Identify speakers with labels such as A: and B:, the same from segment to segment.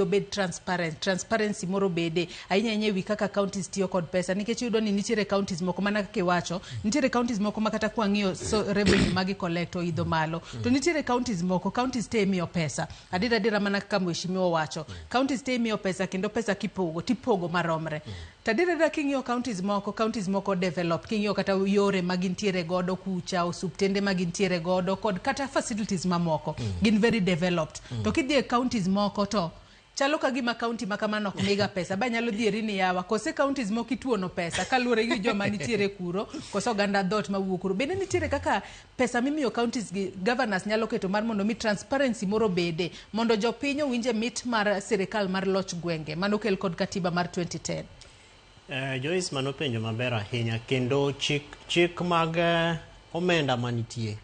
A: Obed transparent, transparency moro bede ahinya ahinya ewi kaka counties tiyo kod pesa, nikech iyudo ni nitiere counties moko, mana kaka iwacho, nitiere counties moko ma kata kwang'iyo so revenue magi collect oidho malo, to nitiere counties moko, counties te imiyo pesa. Adier adiera, mana kaka mheshimiwa owacho, counties te imiyo pesa, kendo pesa kipogo tipogo maromre. To adier adiera, king'iyo counties moko, counties moko develop, king'iyo kata yore ma gintiere godo kucha, osuptende ma gintiere godo kod kata facilities mamoko, gin very developed. To kidhi e counties moko to chalo ka gima county ma kamano ok miga pesa, ba nyalo dhieri ni yawa kose counties moko ituono pesa kaluwore gi joma nitiere kuro, kose oganda dhot mawuok kuro. Bende nitiere kaka pesa mimiyo counties gi governors nyalo keto mar mondo mi transparency moro bede, mondo jopiny owinje mit mar sirikal mar loch gwenge manokel kod katiba mar 2010?
B: Joyce, mano penjo maber ahinya, kendo chik mag omenda manitie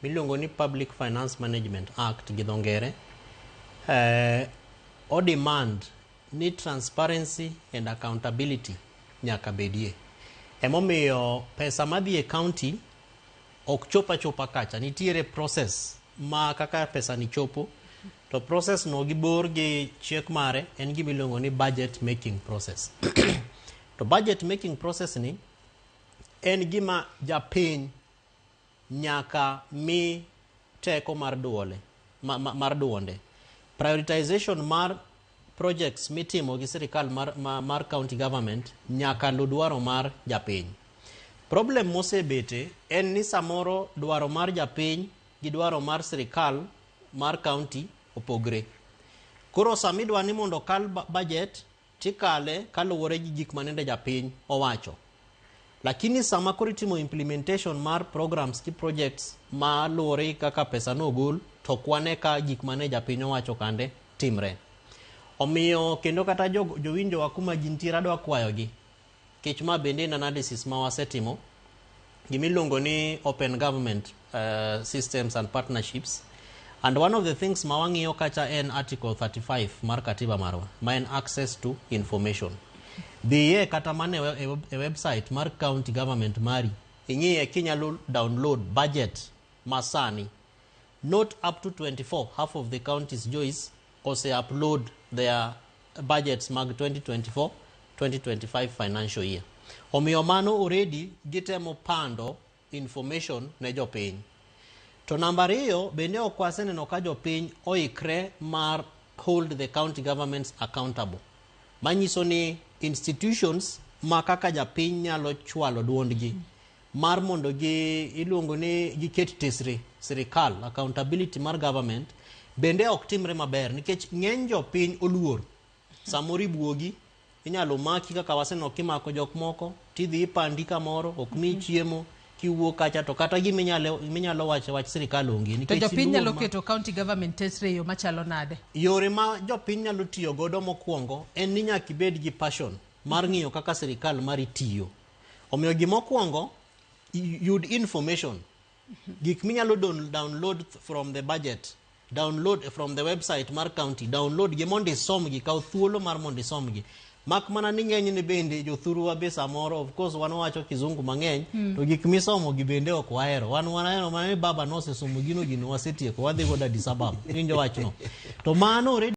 B: miluongo ni Public Finance Management Act gi dho ngere o demand ni transparency and accountability nyaka bedie. Emomiyo pesa madhi e county ok chop achopa kacha, nitiere process ma kaka pesa ni chopo, to process no gi bor gi chiek mare en gima iluongo ni budget making process. To budget making process ni en gima japiny nyaka mi teko mar duole mar duonde. Prioritization mar projects mitimo gi sirikal mar county government nyaka lu dwaro mar japiny. Problem mosebete en ni samoro dwaro mar japiny gi dwaro mar sirikal mar county opogre. Koro sama idwa ni mondo okal budget, tikale kaluwore gi gik manende japiny owacho, lakini sama koro itimo implementation mar programs gi projects ma luwore gi kaka pesa nogol, to ok wane ka gik mane japiny owacho kande timre. Omiyo kendo kata jowinjowa kuma gintiere, adwa kwayogi, nikech ma bende en analysis ma wasetimo, gimiluongo ni open government systems and partnerships, and one of the things ma wang'iyo kacha en article 35 mar katiba marwa, ma en access to information. Dhiye kata mana e website mar county government mari, ing'iye kinyalo download budget masani. Not up to 24, half of the counties, Joyce, ose upload their budgets mag 2024 2025 financial year. Omiyo mano already gitemo pando information ne jopiny. To namba 2 bende ok waseneno ka jopiny oikre mar hold the county governments accountable, manyiso ni institutions ma kaka japiny nyalo chwalo duondgi mar mondo gi iluongo ni giket tesre sirikal, accountability mar government bende ok timre maber, nikech ng'eny jopiny oluor samoro ibuogi, inyalo maki kaka waseneno kimako jok moko, tidhi ipandi kamoro, ok miyi chiemo, kiwuok kacha to kata gima minyalo wacho wach sirikal onge
A: To
B: nikech
A: jopiny
B: iluor
A: nyalo keto county government tesre e yo machalo nade?
B: Yore ma jopiny nyalo tiyo godo mokwongo en ni nyaka ibed gi passion mar ng'iyo kaka sirikal mari tiyo. Omiyo gimokwongo, yud information, gik minyalo download from the budget, download from the website mar county, download gi mondo isomgi, kaw thuolo mar mondo isomgi. Mak mana ni ng'enyne bende jothurwa be samoro, of course, wan wacho kizungu mang'eny, to gik misomo gi bende ok wahero. Wan wanahero mana ni baba nosesomo gino, gino wasetieko, wadhi godo Addis Ababa. Iwinjo wachno? To mano already.